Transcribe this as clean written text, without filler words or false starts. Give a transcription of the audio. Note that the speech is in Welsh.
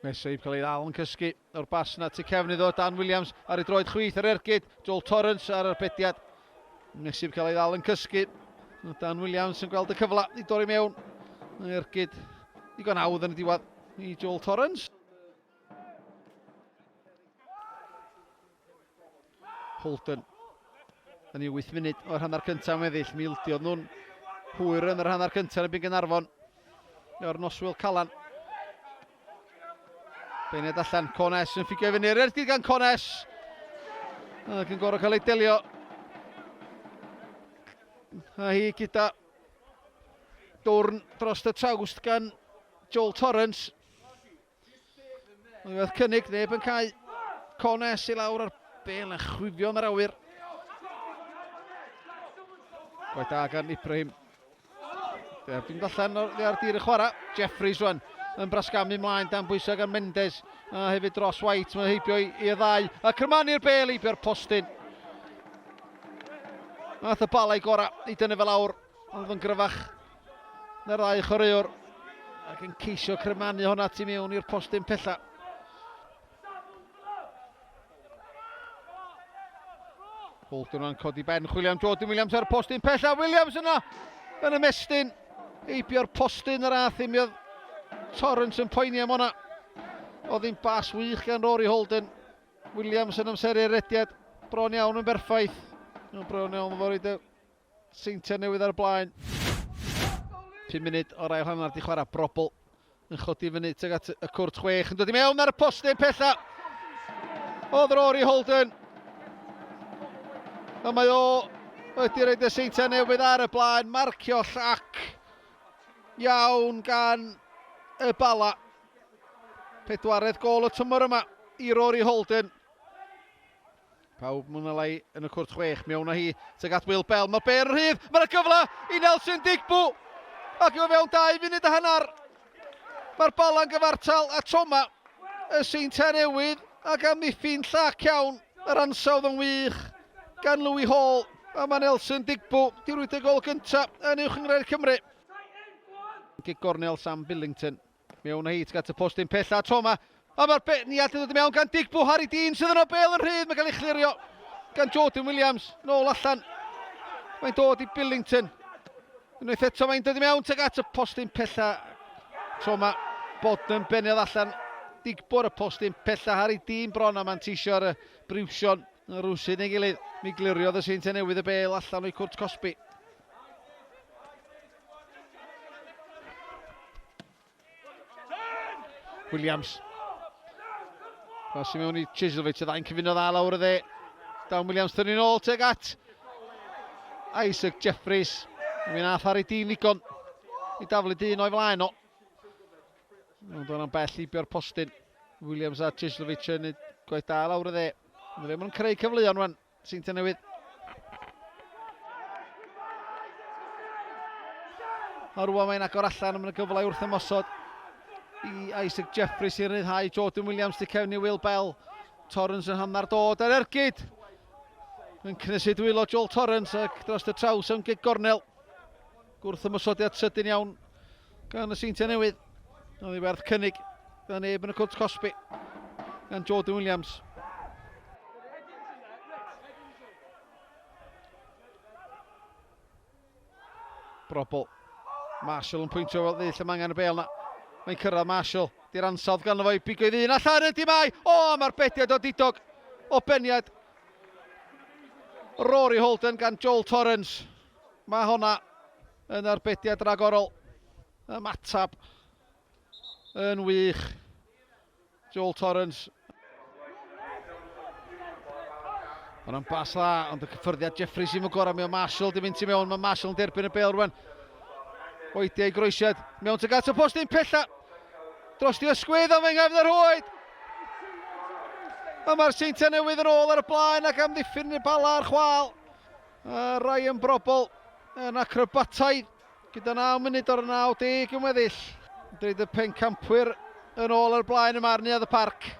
Messi cael ei ddal yn cysgu o'r bas na tu cefn iddo. Dan Williams ar ei droed chwith ar ergyd. Joel Torrance ar arbediad. Messi cael ei ddal yn cysgu. Dan Williams yn gweld y cyfle i dorri mewn. Ergyd digon hawdd yn y diwedd i Joel Torrance. Holden. Yn ei 8 munud o'r hanner cyntaf yn weddill, mi ildiodd nhw'n hwyr yn yr hanner cyntaf yn y Gaernarfon. O'r noswyl Calan. Beniad allan, Cones yn ffigio i fyny. Yr ergyd gan Cones. Ac yn gorfod cael ei delio. A hi gyda dwrn dros y trawst gan Joel Torrance. Mae'n werth cynnig, neb yn cael Cones i lawr ar bel yn chwifio yn yr awyr. Gwaith da gan Ibrahim. Derbyn allan o'r ar dir y chwarae. Jeffries rwan yn brasgamu mlaen dan bwysau gan Mendes. A hefyd dros White, mae'n heibio i, i y ddau. A crymanu'r bel heibio'r postyn. Nath y balau gorau i dynnu fe lawr. Ond yn gryfach na'r ddau chwaraewr ac yn ceisio crymanu hwnna tu mewn i'r postyn pella. Holden yn codi ben, chwilio am Jordan Williams ar y postyn pella. Williams yna yn ymestyn. Heibio'r postyn yr ath mi oedd Torrance yn poeni am hwnna. Oedd hi'n bas wych gan Rory Holden. Williams yn amseru'r rediad bron iawn yn berffaith. Bron iawn yn fawr i Seintiau Newydd ar y blaen. 5 munud o'r ail hanner di chwarae. Brobl yn chodi fyny tuag at y cwrt chwech. Yn dod i mewn ar y postyn pella. Oedd Rory Holden. A mae o wedi rhaid y Seintiau Newydd ar y blaen. Marcio llac iawn gan y Bala. Pedwaredd gol y tymor yma i Rory Holden. Pawb mwy na lai yn y cwrt chwech, mewn â hi tuag at Will Bell. Mae Bale yn rhydd, mae'na gyfle i Nelson Digbu! Ac o fewn 2 funud a hanner, mae'r bala'n gyfartal a Toma y Seintiau Newydd ac amddiffyn llac iawn, yr ansawdd yn wych gan Louis Hall a mae Nelson Digbu di rwydo gol gyntaf yn Uwch Gynghrair Cymru. Gic gornel Sam Billington. Mewn â hi tuag at y postyn pella, Toma. A mae'r beniad yn dod i mewn gan Digbu. Harry Dean sydd yno, bel yn rhydd, mae'n cael ei chlirio gan Jordan Williams. Nôl allan. Mae'n dod i Billington. Unwaith eto mae'n dod i mewn tuag at y postyn pella. Toma Bodden beniodd allan. Digbu ar y postyn pella. Harry Dean bron a manteisio ar y briwsion. Rywsut neu gilydd, mi gliriodd y Seintiau Newydd y bêl allan o'i cwrt cosbi. Williams. Pas i mewn i Chislovich, y ddau'n cyfuno dda lawr y dde. Dan Williams tynnu'n ôl teg at Isaac Jeffries. Mi nath Harry Dean ddigon i daflu dyn o'i flaen o. Ond o'n bell heibio'r postyn. Williams a Chislovich yn gwaith da lawr y dde. Ond fe maen nhw'n creu cyfleon rwan. Seintiau Newydd. A rwan mae'n agor allan, mae'n gyfle wrth ymosod i Isaac Jeffries i ryddhau Jordan Williams tu cefn i Will Bell. Torrance yn hanner dod ar ergyd. Yn cynnysu dwylo Joel Torrance ac dros y traws am gig gornel. Gwrth ymosodiad sydyn iawn gan y Seintiau Newydd. Oedd hi werth cynnig gan neb yn y cwrt cosbi gan Jordan Williams. Brobl. Marshall yn pwyntio fel ddull y mangan y bel na. Mae'n cyrraedd Marshall. Di'r ansawdd ganddo fo i bigo i ddyn allan ydy mae. O, mae'r bediad o didog o beniad. Rory Holden gan Joel Torrance. Mae honna yn arbediad ragorol. Ymateb yn wych. Joel Torrance. Hwna'n bas dda, ond y cyffyrddiad Jeffries i'm y gorau. Mae o Marshall di mynd i mewn. Mae Marshall yn derbyn y bel rwan. Oedi ei groesiad. Mewn tuag at y postyn pella. Dros di ysgwydd, ond mae'n ngefn yr rhwyd. A mae'r Seintiau Newydd yn ôl ar y blaen ac amddiffyn y bala ar chwal. A Ryan Brobol yn acrobataidd gyda 9 munud o'r 90 yn weddill. Dweud y pencampwyr yn ôl ar blaen yma ar Neuadd y Parc.